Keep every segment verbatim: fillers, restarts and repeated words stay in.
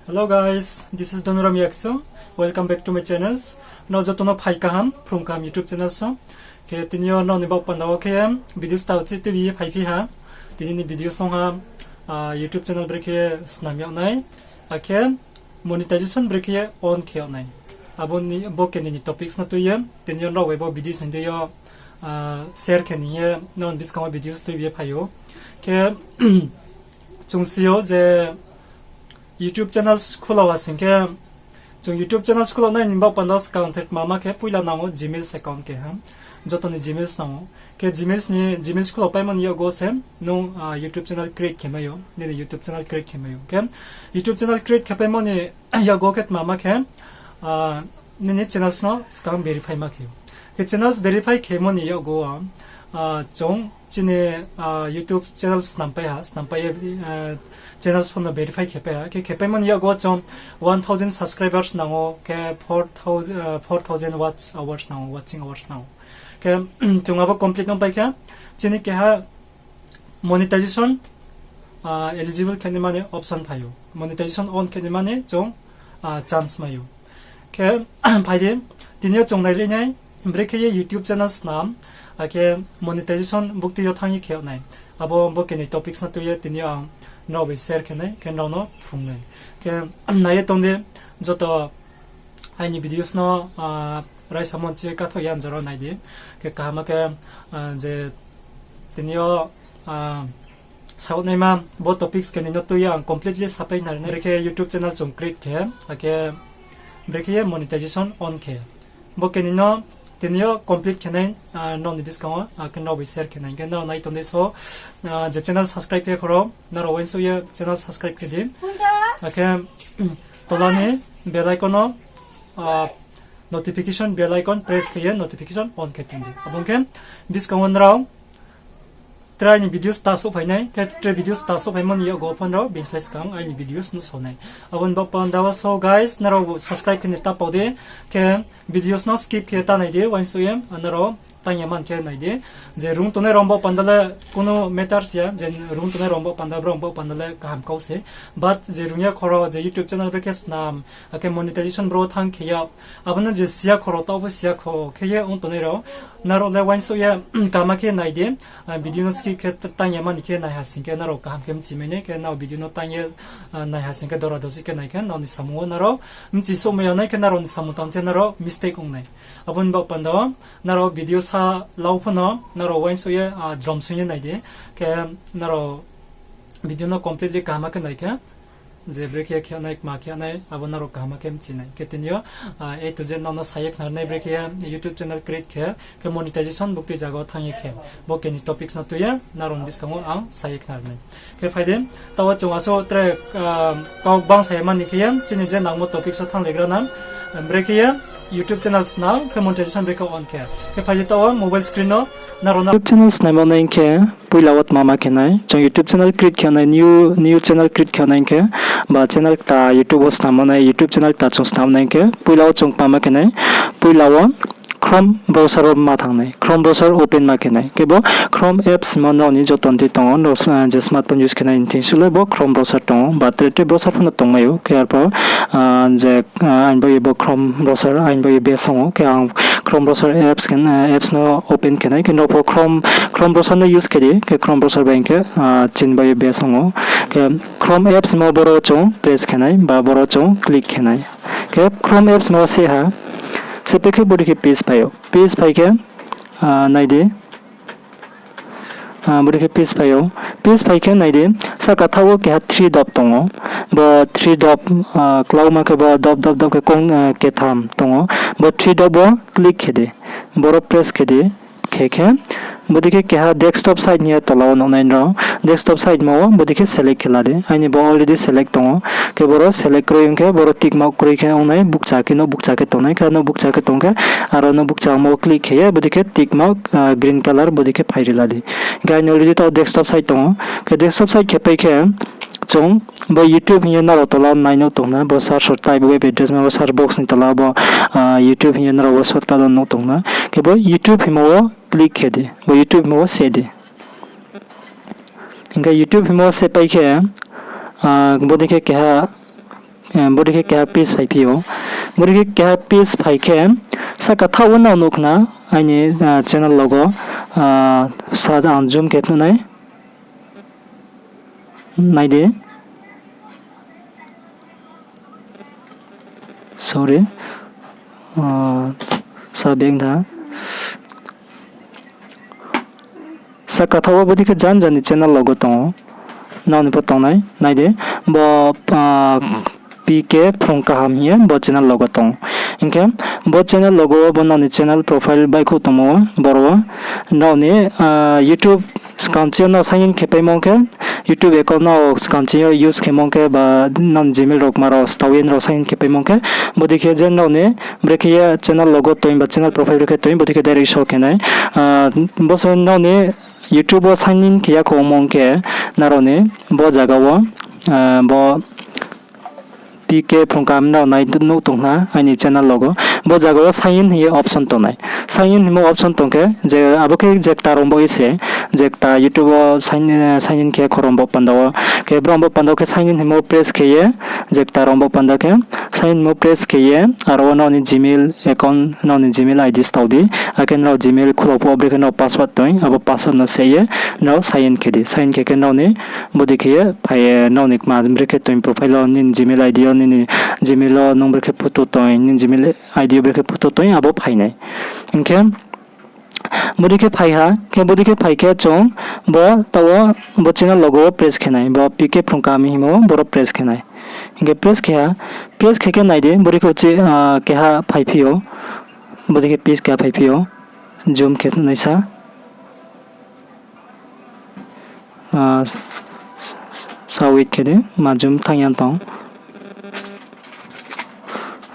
Hello guys, this is Donuram Yaksu. Welcome back to my channels. Nrao joto no phai kaham, phrung kaham YouTube channel song. Khe tini yo nrao ni baoh panda wo khe video start chi tuibi ye phaiphi ha. Tini ni video song ha, ah, YouTube channel brekhe ye snam yag nai. Akhe monetization brekhe ye on khe yag nai. Abo ni, bo keni ni topics no tui ye, tini yo nrao bai bo video sning de yo, ah, share khe ni ye, nrao ni buskang wo videos tuibi ye phai ou. Khe, chung si ou je, YouTube channels khulo ha sing khe, chung YouTube channels khulo nai ni baoh panda wo skang the tma ma khe poila nang ou Gmails account keha. Joto ni Gmails nang ou. Khe Gmails ni, Gmails khulo paimo ni yakgo se nung, ah, YouTube channel create khe mai ou. Nini YouTube channel create khe mai ou. Khe YouTube channel create khe paimo ni yakgo khe tma ma khe, ah, nini channels no skang verify ma khe ou. Khe channels verify khemo ni yakgo, ah, chung chini, ah, YouTube channels snam pai ha, snam pai ye, ah, channels pho no verify khe pai ha. Khe khe paimo ni yakgo chung one thousand subscribers nang ou, khe four thousand, ah, four thousand watch hours nang ou, watching hours nang ou. Khe, chung abo complete ong pai khe, chini keha monetization, ah, eligible khe ni mani option phai ou. Monetization on khe ni mani chung, ah, chance mai ou. Khe, phai di, tini yo chung nai ri nai, brekhe ye YouTube channel snam, akhe monetization bukti yo thanng ye khe yag nai. Abo bo keni topics no tui ye tini yo ang nrao bai share khe nai, khe nrao no phrung nai. Khe, nai ye tong di, joto aini videos no, ah, raisa mon chi kathou ya jora nai di. Khe kaham khe, ah, je tini yo, ah, saoh naima bo topics keni no tui ye ang completely sapai nari nai. Brekhe YouTube channel chung create khe, akhe brekhe ye monetization on khe. Bo keni no tini yo complete khe nai, ah, nrao ni buskang wo, akhe nrao bai share khe nai. Khe nrao nai tong di so, ah, je channel subscribe khe khoro, nrao uaingsouh ye channel subscribe khe di. Akhe, tola ni bell icon no, ah, notification bell icon press khe ye notification on khe tong di. Abo ong khe buskang wo nrao tre aini videos ta souhphai nai, khe tre videos ta souhphaimo ni yakgo pho nrao bini slái skang aini videos nuhsao nai. Abo ni baoh panda wo so guys, nrao subscribe khe ni ta pao di, khe videos no skip khe ta nai di, uaingsouh ye, nrao tang ya man khe nai di. Je rung tongnai rao baoh panda le kuno matters ya, je rung tongnai rao baoh panda, brao baoh panda le kaham kau se. But je rung ya khoro, je YouTube channel brekhe snam, akhe monetization bro thanng khe ya, abo no je siya khoro, taoh pho siya kho khe ye ong tongnai rao, nrao le uaingsouh ye, kaham khe nai di, ah, video no skip khe tang ya mani khe naiha sing khe nrao kaham khe mchi mai nai, khe nrao video no tang ye, ah, naiha sing khe dora dosi khe nai khe nrao ni samung wo nrao mchi souhmai ya nai khe nrao ni samung tang the nrao mistake ong nai. Abo ni baoh panda wo, nrao video sa lau pho no, nrao uaingsouh ye, ah, jrom sing ye nai di, khe nrao video no completely kaham khe nai khe, je brekhe khe nai, kma khe nai, abo nrao kaham khe mchi nai. Khe tini yo, ah, A to Z nrao no sa ye khna ri nai brekhe ye YouTube channel create khe, khe monetization bukti zaga wo thanng ye khe. Bo keni topics no tui ye, nrao ni buskang wo ang sa ye khna ri nai. Khe phai di, taoh wo chung asuh tre, ah, kau bang sa ye mani khe ye, chini je nangmo topics wo thanng legra na, brekhe ye YouTube channel snam, khe monetization brekhe on khe. Khe phai di taoh wo mobile screen no, nrao no YouTube channel snam yag nai khe, poila wo tma ma khe nai, chung YouTube channel create khe nai, new, new channel create khe nai khe, ba channel kta YouTube wo snam yag nai, YouTube channel kta chung snam yag nai khe, poila wo chung tma ma khe nai, poila wo Chrome browser wo ma thanng nai, Chrome browser open ma khe nai. Khe bo Chrome apps himo nrao ni joto ni thing tong ou, nrao, ah, je smartphone use khe nai ni thing suh le bo Chrome browser tong ou, ba tre tre browser pho no tongmai ou. Khe arpho, ah, je, ah, aini bo ye bo Chrome browser, aini bo ye best ong ou. Khe ang Chrome browser apps khe, ah, apps no open khe nai. Khe nrao pho Chrome, Chrome browser no use khe di, khe Chrome browser bai khe, ah, chini bo ye best ong ou. Khe Chrome apps himo boro chung press khe nai, ba boro chung click khe nai. Khe Chrome apps himo se ha, se pai khe bodei khe page phai ou. Page phai khe, ah, nai di. Ah, bodei khe page phai ou. Page phai khe nai di. Sahka thaoh wo keha three dot tong ou. Bo three dot, ah, klauma khe bo dot dot dot khe kong, ah, ketham tong ou. Bo three dot wo click khe di. Boro press khe di. Khe khe, bodei khe keha desktop site hing ye tola wo nuh nai nrao. Desktop site himo wo bodei khe select khe la di. Aini bo already select tong ou. Khe boro select kroi ong khe, boro tick mark kroi khe ong nai, bukcha khe nouh bukcha khe tong nai, khe nouh bukcha khe tong khe, aro nouh bukcha mo click khe ye, bodei khe tick mark, ah, green colour bodei khe phai ri la di. Khe aini already taoh desktop site tong ou. Khe desktop site khe pai khe, chung bo YouTube hing ye nrao tola nai nuh tong na, bo search wo type web address ma bo search box ni tola bo, ah, YouTube hing ye nrao bo shortcut wo nuh tong na. Khe bo YouTube himo wo click khe di, bo YouTube himo wo se di. Hing khe YouTube himo wo se pai khe, ah, bodei khe keha Bodei khe keha page phaiphi ou. Bodei khe keha page phai khe, sahka thaoh wo nrao nuh khna aini channel logo, sa ang zoom khe phnuh nai. Nai di. Sorry. Sa beng tha. Sahka thaoh wo bodei khe jan jan ni channel logo tong ou. Nrao ni pho tongnai, nai di. Bo P K Phrung Kaham hing ye bo channel logo tong ou. Hing khe bo channel logo wo bo nrao ni channel profile baihkhouh tongmo wo boro wo nrao ni YouTube skang ching yo nrao sign in khe paimo ong khe, YouTube account nrao skang ching yo use khemo ong khe ba nrao ni Gmail rao kma rao stao ye nrao sign in khe paimo ong khe, bodei khe je nrao ni brekhe ye channel logo toing ba channel profile brekhe toing bodei khe direct show khe nai. Bo se nrao ni YouTube wo sign in khe ya khouh ongmo ong khe, nrao ni bo zaga wo bo P K Phrung Kaham nrao nai nuh tong khna aini channel logo. Bo zaga wo sign in hing ye option tongnai. Sign in hingmo option tong khe, je abo khe jekta rao bo ye se, jekta YouTube wo sign in khe khorang bo panda wo. Khe brao bo panda wo khe sign in hingmo press khe ye, jekta rao bo panda khe sign in hingmo press khe ye, aro wo nrao ni Gmail account, nrao ni Gmail I D stao di. Akhe nrao Gmail khulao phuh wo brekhe nrao password toing, abo password no se ye nrao sign in khe di. Sign in khe khe nrao ni bodei khe ye phai ye nrao ni kma brekhe toing profile wo nini Gmail I D yo, nini Gmail wo nung brekhe photo toing, nini Gmail I D yo brekhe photo toing, abo phai nai. Hing khe bodei khe phai ha, khe bodei khe phai khe chung bo taoh wo bo channel logo wo press khe nai, bo P K Phrung Kaham hingmo wo boro press khe nai. Hing khe press khe ha, press khe khe nai di, bodei khe uchih keha phaiphi ou, bodei khe page keha phaiphi ou, zoom khe phnuh nai sa. Sa wait khe di, ma zoom thanng ya tong.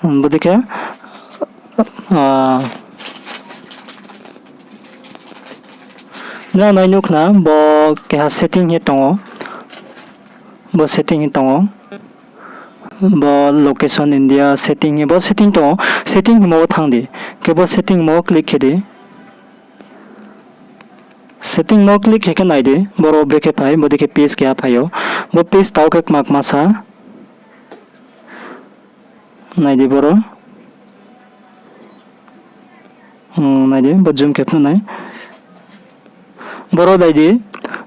Bodei khe nrao nai nuh khna bo keha setting hing ye tong ou. Bo setting hing tong ou. Bo location India setting hing, bo setting tong ou. Setting hingmo wo thanng di. Khe bo setting hingmo wo click khe di. Setting hingmo wo click khe khe nai di. Boro brekhe phai, bodei khe page keha phai ou. Bo page tao khe kma kma sa. Nai di boro. Nai di, bo zoom khe phnuh nai. Boro nai di,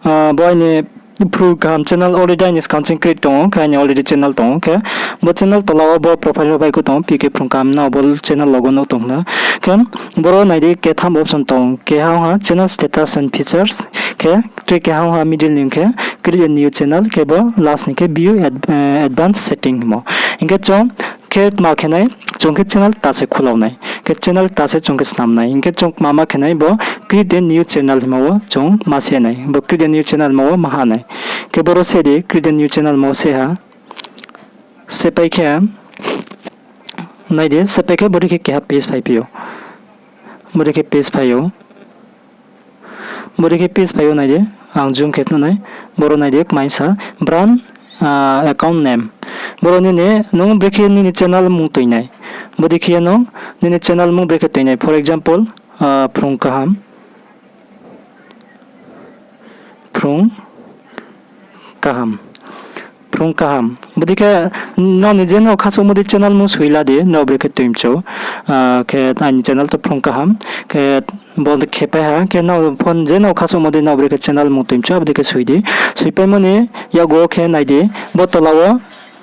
bo aini Phrung Kaham channel already aini skang ching create tong ou, khe aini already channel tong ou, khe bo channel tola wo bo profile wo baihkhouh tong ou, P K Phrung Kaham nrao bo channel logo nuh tong khna. Khe boro nai di ketham option tong, keha ong ha channel status and features, khe tre keha ong ha middle ni khe create a new channel, khe bo last ni khe view advanced setting hingmo. Hing khe chung khe tma khe nai, chung khe channel kta se khulao nai. Khe channel kta se chung khe snam nai. Hing khe chung kma ma khe nai bo create a new channel hingmo wo chung ma se nai. Bo create a new channel hingmo wo ma ha nai. Khe boro se di create a new channel hingmo wo se ha. Sepai khe, nai di, sepai khe bodei khe keha page phaiphi ou. Bodei khe page phai ou. Bodei khe page phai ou nai di, ang zoom khe phnuh nai. Boro nai di, kmaing sa, brand, account name. Boro nini, nung brekhe nini channel mung toing nai. Bodei khe ye nung nini channel mung brekhe toing nai. For example, Phrung Kaham. Phrung Kaham. Phrung Kaham. Bodei khe nrao ni je nrao khasouhmo dei channel mung soi la di, nrao brekhe toing mchu. Khe aini channel to Phrung Kaham. Khe bo khe pai ha, khe nrao phone je nrao khasouhmo dei nrao brekhe channel mung toing mchu, abo dei khe soi di. Soipaimo ni yakgu wo khe nai di, bo tola wo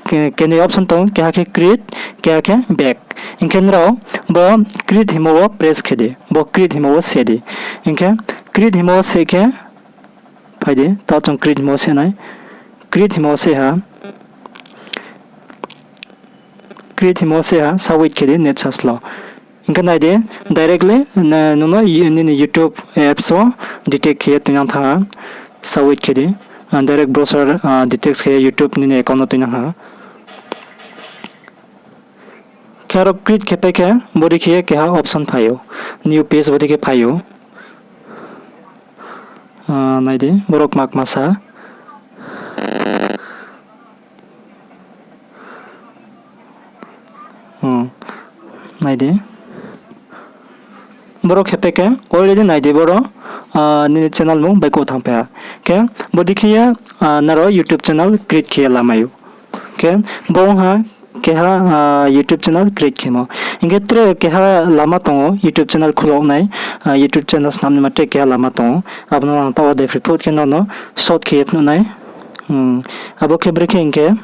kenoi option tong, keha khe create, keha khe back. Hing khe nrao bo create hingmo wo press khe di, bo create hingmo wo se di. Hing khe create hingmo wo se khe, phai di, taoh chung create hingmo wo se nai. Create hingmo wo se ha. Create hingmo wo se ha, sa wait khe di, net sa slow. Hing khe nai di, directly nung no nini YouTube apps wo detect khe ye tuinang thanng ha. Sa wait khe di, direct browser detect khe ye YouTube nini account no tuinang ha. Khe aro create khe pai khe, bodei khe ye keha option phai ou. New page bodei khe phai ou. Nai di, boro kma kma sa. Nai di. Boro khe pai khe already nai di boro, nini channel mung baihkhouh thanngpai ha. Khe bodei khe ye nrao YouTube channel create khe ye lamai ou. Khe bo ong ha Keha, ah, YouTube channel create khemo. Hing khe tre keha lama tong ou, YouTube channel khulo nai, ah, YouTube channel snam naima tre keha lama tong ou. Abo no ang taoh wo dephroi phut khe nono short khe ye phnuh nai. Hmm, abo khe brekhe hing khe,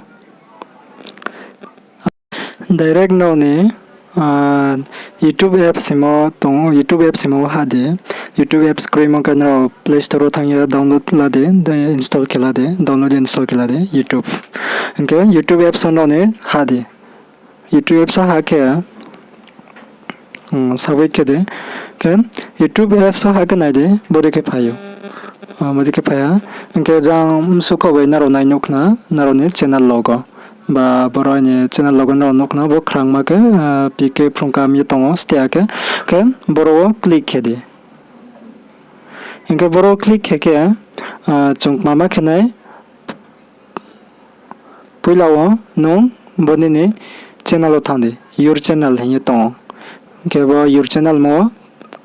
direct nrao ni, ah, YouTube apps himo tong ou, YouTube apps himo wo hah di. YouTube apps kroimo khe nrao Play Store wo thanng ye download la di, de install khe la di, download install khe la di, YouTube. Hing khe YouTube apps wo nrao ni hah di. YouTube apps wo hah khe, hmm, sa wait khe di. Khe YouTube apps wo hah khe nai di, bodei khe phai ou. Ah, bodei khe phai ha. Hing khe jang msuh kho bai nrao nai nuh khna, nrao ni channel logo. Ba boro ni channel logo nrao nuh khna, bo khrangma khe, ah, P K Phrungkaham ye tong ou, stia khe, khe boro wo click khe di. Hing khe boro click khe khe, ah, chung kmama khe nai, poila wo nung bo nini channel wo thanng di, your channel hing ye tong ou. Hing khe bo your channel mo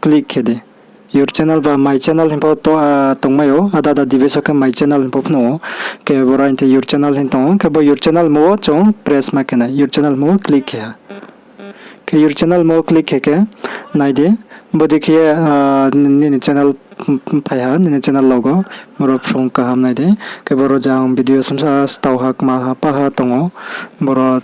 click khe di. Your channel ba my channel hing pho to, ah, tongmai ou, ada ada device wo khe my channel hing pho phnuh ou. Khe boro hing khe your channel hing tong ou, khe bo your channel mo wo chung press ma khe nai, your channel mo wo click khe ha. Khe your channel mo click khe khe nai di, bodei khe, ah, nini channel phai ha, nini channel logo, boro Phrungkaham nai di. Khe boro jang video samsa stau ha, kma ha, pa ha tong ou, boro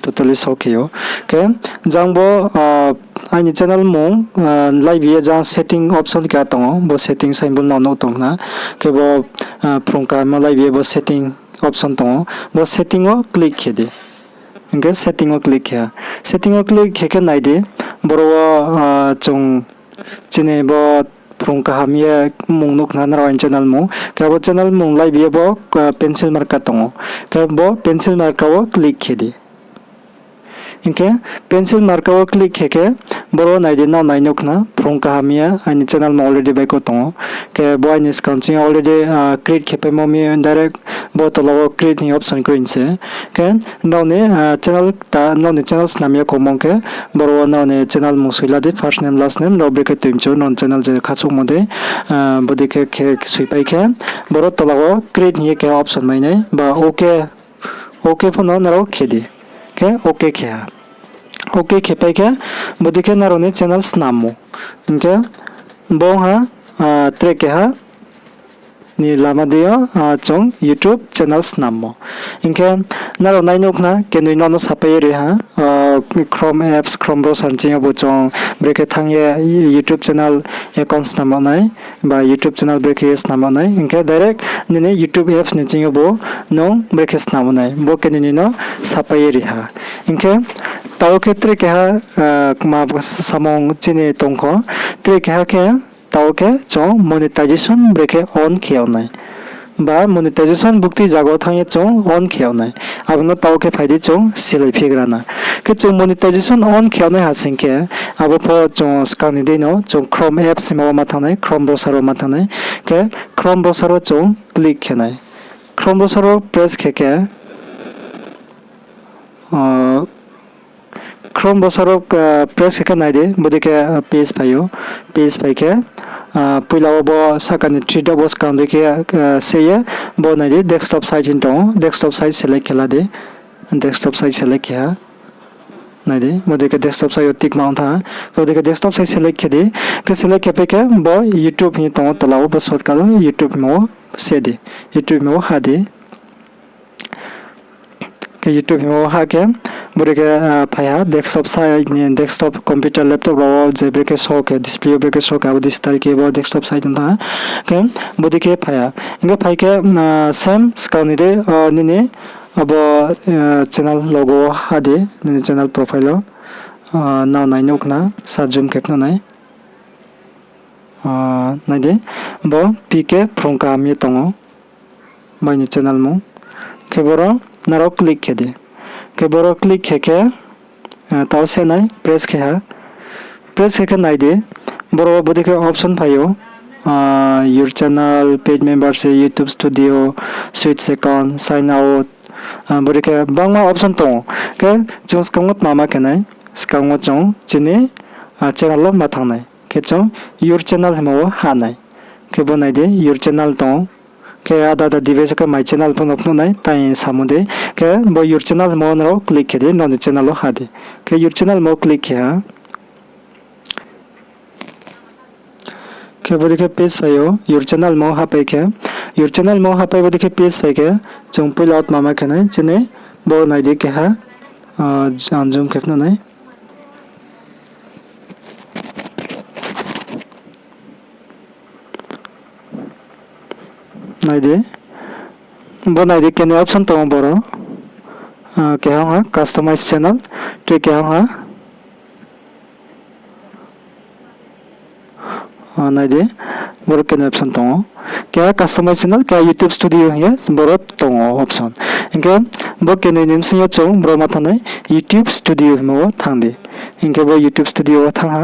totally show khe ou. Khe jang bo, ah, aini channel mung, ah, laibi ye jang setting option keha tong ou, bo setting symbol nrao nuh tong khna. Khe bo, ah, Phrungkaham laibi ye bo setting option tong ou, bo setting wo click khe di. Hing khe setting wo click khe ha. Setting wo click khe khe nai di, boro wo, ah, chung chini bo Phrungkaham ye mung nuh khna nrao aini channel mung. Khe abo channel mung laibi ye bo, ah, pencil marka tong ou. Khe bo pencil marka wo click khe di. Hing khe pencil marka wo click khe khe boro nai di, nrao nai nuh khna Phrungkaham ye aini channel mung already baihkhouh tong ou. Khe bo aini skang ching yo already, ah, create khe paimo mi direct bo tola wo create hing option kroi se. Khe nrao ni, ah, channel ta, nrao ni channel snam ya khomong khe boro wo nrao ni channel mung soi la di, first name, last name, nrao brekhe toimchu, nrao ni channel je khasouhmo dei, ah, bodei khe, khe soipai khe boro tola wo create hing ye keha option mai nai, ba OK, OK pho no nrao khe di. Khe OK khe ha. OK khe pai khe bodei khe nrao ni channel snammo. Hing khe bo ha, ah, tre keha ni lama dei yo, ah, chung YouTube channel snammo. Hing khe nrao nai nuh khna, kenoi nrao no sapai ye ri ha, ah, Chrome apps, Chrome browser ni ching yo bo chung brekhe thanng ye YouTube channel account snam nai, ba YouTube channel brekhe ye snam nai. Hing khe direct nini YouTube apps ni ching yo bo nung brekhe snam nai. Bo kenoi no sapai ye ri ha. Hing khe taoh khe tre keha, ah, kma samung chini tong kho, tre keha khe taoh khe chung monetization brekhe on khe yag nai. Ba monetization bukti zaga wo thanng ye chung on khe yag nai. Abo no taoh khe phai di chung silai phigra na. Khe chung monetization on khe yag nai ha sing khe, abo pho chung skang ni dei no chung Chrome apps hingmo wo ma thanng nai, Chrome browser wo ma thanng nai. Khe Chrome browser wo chung click khe nai. Chrome browser wo press khe khe, ah, Chrome browser wo, ah, press khe khe nai di, bodei khe, ah, page phai ou. Page phai khe, ah, poila wo bo sahka ni three dot wo skang dei khe, ah, se ye bo nai di desktop site hing tong ou, desktop site select khe la di. Desktop site select khe ha. Nai di, bodei khe desktop site yo tick ma ong tha. Bodei khe desktop site select khe di. Khe select khe pai khe bo YouTube hing tong ou tola wo, bo shortcut wo YouTube hingmo wo se di. YouTube hingmo wo hah di. Khe YouTube hingmo wo hah khe, bodei khe, ah, phai ha desktop site ni, desktop computer, laptop rao wo je brekhe show khe, display yo brekhe show khe, abo dei style khe bo desktop site ong tha. Khe bodei khe phai ha. Hing khe phai khe, ah, same skang ni dei, ah, nini abo, ah, channel logo wo hah di, nini channel profile wo. Ah, nrao nai nuh khna, sa zoom khe phnuh nai. Ah, nai di, bo P K Phrungkaham ye tong ou, bo aini channel mung. Khe boro nrao click khe di. Khe boro click khe khe, ah, taoh se nai, press khe ha. Press khe khe nai di, boro wo bodei khe option phai ou, ah, your channel, paid membership, YouTube Studio, Switch account, sign out, ah, bodei khe bangma option tong ou. Khe chung skang wo tma ma khe nai, skang wo chung chini, ah, channel wo ma thanng nai. Khe chung your channel hingmo wo hah nai. Khe bo nai di, your channel tong ou. Khe ada ada device wo khe my channel pho no phnuh nai, tai samo dei. Khe bo your channel himo wo nrao click khe di, nrao ni channel wo ha di. Khe your channel himo wo click khe ha. Khe bodei khe page phai ou, your channel himo wo hahpai khe, your channel himo wo hahpai bodei khe page phai khe, chung poila wo tma ma khe nai, chini bo nai di keha, ang zoom khe phnuh nai. Nai di. Bo nai di, kene option tong ou boro. Keha ong ha customize channel, tre keha ong ha nai di, boro kene option tong ou. Keha customize channel, keha YouTube Studio hing ye boro tong ou option. Hing khe bo kene ni bsing yo chung bro ma thanng nai YouTube Studio hingmo wo thanng di. Hing khe bo YouTube Studio wo thanng ha,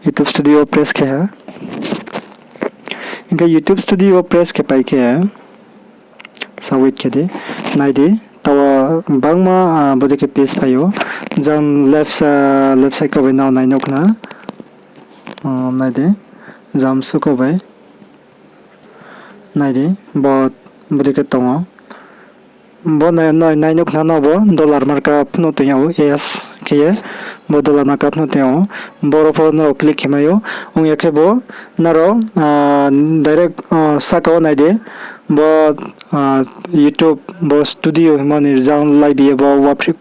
YouTube Studio wo press khe ha. Hing khe YouTube Studio wo press khe pai khe, sa wait khe di, nai di, taoh wo bangma bodei khe page phai ou, jang left side kau bai nrao nai nuh khna, nai di, jang msu kau bai, nai di, bo bodei khe tong ou. Bo nai nuh khna nrao bo dollar marka phnuh tong yag ou, yes khe ye, bo dollar marka phnuh tong yag ou, boro pho nrao click khe mai ou, ong ya khe bo nrao direct sahka wo nai di, bo YouTube bo Studio hingmo ni jang laibi ye bo waphri,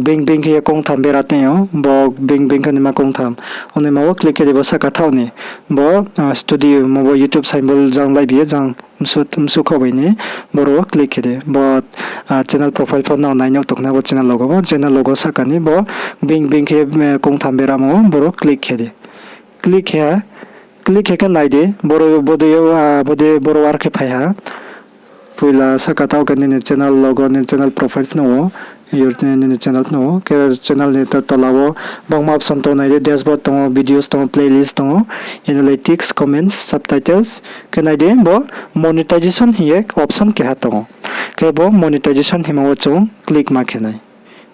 bing bing khe ye kongtham bera tong ou, bo bing bing khe naima kongtham. Onaima wo click khe di, bo sahka thaoh ni bo Studio hingmo bo YouTube symbol jang laibi ye jang msu kau bai ni, boro wo click khe di. Bo channel profile pho nrao nai nuh tong khna, bo channel logo, bo channel logo sahka ni bo bing bing khe kongtham beramo wo boro click khe di. Click khe ha, click khe khe nai di, boro bodei, bodei boro wo ar khe phai ha. Poila sahka thaoh khe nini channel logo, nini channel profile phnuh ou, nini channel phnuh ou. Khe channel ni tola wo bangma option tong ou, nai di, dashboard tong ou, videos tong ou, playlist tong ou, analytics, comments, subtitles. Khe nai di, bo monetization hing ye option keha tong ou. Khe bo monetization hingmo wo chung click ma khe nai.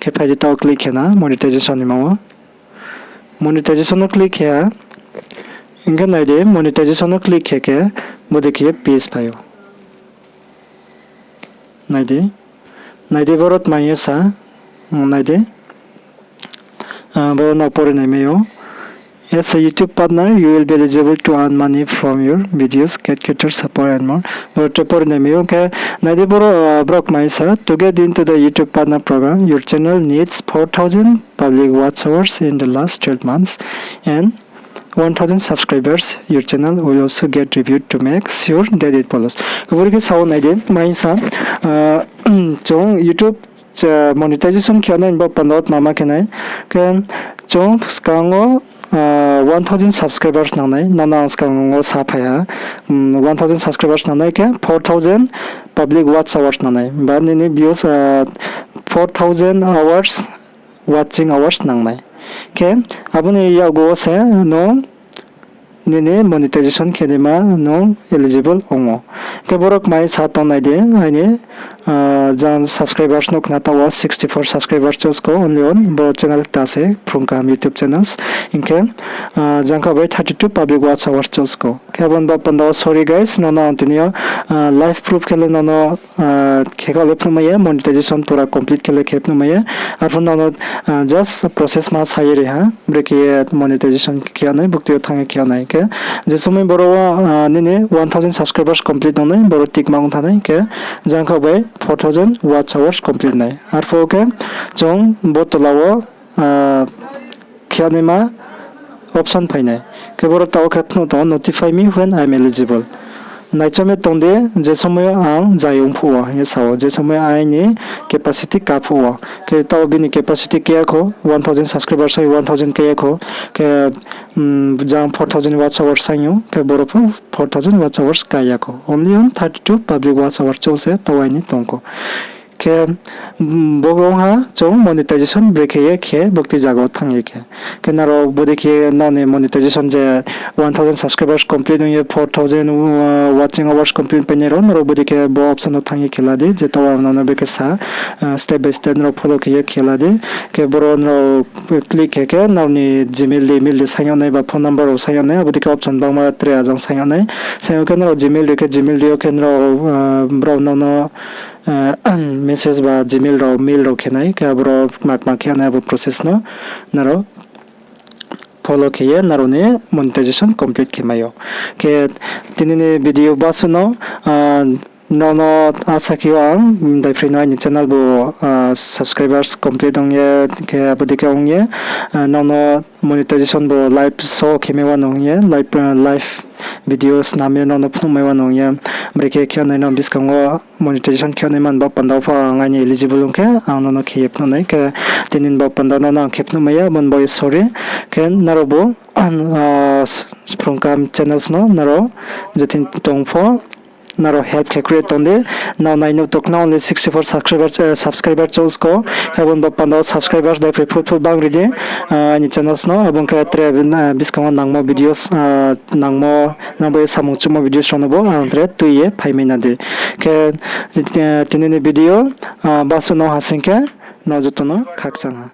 Khe phai di, taoh click khe na monetization hingmo wo. Monetization no click khe ha. Hing khe nai di, monetization no click khe khe, bodei khe ye page phai ou. Nai di, nai di, boro tma ye sa, nai di, boro no pore nai mai ou. As a YouTube partner, you will be eligible to earn money from your videos, get creator support and more. Boro te pore nai mai ou khe, nai di, boro brao kma ye sa, to get into the YouTube partner program, your channel needs four thousand public watch hours in the last twelve months and one thousand subscribers, your channel will also get reviewed to make sure that it follows. Boro khe sao nai di, mai sa, chung YouTube monetization khe nai bo panda wo tma ma khe nai. Khe chung skang wo one thousand subscribers nang nai, nono ang skang wo sa phai ha. One thousand subscribers nang nai khe four thousand public watch hours nang nai. Ba nini views four thousand hours, watching hours nang nai. Khe abo ni yakgu wo se nung nini monetization khe naima nung eligible ong ou. Khe boro kmai sa tong nai di, aini jang subscribers nuh khna, taoh wo sixty four subscribers choose kho, only on bo channel kta se, Phrung Kaham YouTube channels. Hing khe jang kha bai thirty two public watch hours choose kho. Khe abo ni ba panda wo sorry guys, nono ang tini yo live proof khe le nono khe kha le phnuh mai ya, monetization pura complete khe le khe phnuh mai ya. Arphuh nono just process ma sa ye ri ha, brekhe ye monetization khe ya nai, bukti yo thanng ye khe ya nai khe. Je somoi boro wo nini one thousand subscribers complete ong nai, boro tick ma ong thanng nai khe, jang kha bai four thousand watch hours complete nai. Arphuh khe chung bo tola wo khe ya naima option phai nai. Khe boro taoh khe phnuh tong ou, notify me when I am eligible. Naichom ye tong di, je somoi yo ang zai ong phuh wo hing ye sa ou, je somoi yo aini capacity ka phuh wo. Khe taoh bini capacity ka ya kho, one thousand subscribers hai one thousand ka ya kho, khe jang four thousand watch hours sai ou, khe boro pho four thousand watch hours ka ya kho. Only on thirty two public watch hours choose se taoh aini tong kho. Khe, bo ong ha chung monetization brekhe ye khe bukti zaga wo thanng ye khe. Khe nrao bodei khe nrao ni monetization je one thousand subscribers complete ong ye four thousand watching hours complete painai rao, nrao bodei khe bo option no thanng ye khe la di, je taoh ang nrao no brekhe sa, step by step nrao follow khe ye khe la di. Khe boro nrao click khe khe nrao ni Gmail de, mail de saing yag nai ba phone number rao saing yag nai, abo dei khe option bangma tre ajang saing yag nai. Saing yag khe nrao Gmail de khe Gmail de yo khe nrao, brao nrao no message ba Gmail rao, mail rao khe nai, khe aboro kma kma khe nai abo process no nrao follow khe ye nrao ni monetization complete khe mai ou. Khe tini ni video basuh no, nrao no asa khe o ang, daiphroi no aini channel bo subscribers complete ong ye, khe abo dei khe ong ye, nrao no monetization bo live show khe mai wa nung ye, live, live video snam ye nrao no phnuh mai wa nung ye, brekhe khe nai nrao buskang wo monetization khe nai man ba panda pho ang aini eligible ong khe ang nrao no khe ye phnuh nai khe, tini ni ba panda nrao no ang khe phnuh mai ya, abo ni bo sorry. Khe nrao bo, Sprungkam channels no nrao je thing tong pho, nrao help khe kri ye tong di. Nrao nai nuh tong khna only sixty four subscribers, subscriber chouh sko. Khe abo ni bo panda wo subscribers daiphroi phut phut bang ri di. Aini channels no abo ong khe tre, buskang wo nangmo videos, nangmo, nang bai samung chumo videos rao no bo ang tre tui ye phai mai na di. Khe, tini ni video basuh no hasing khe, nrao joto no khakchang ha.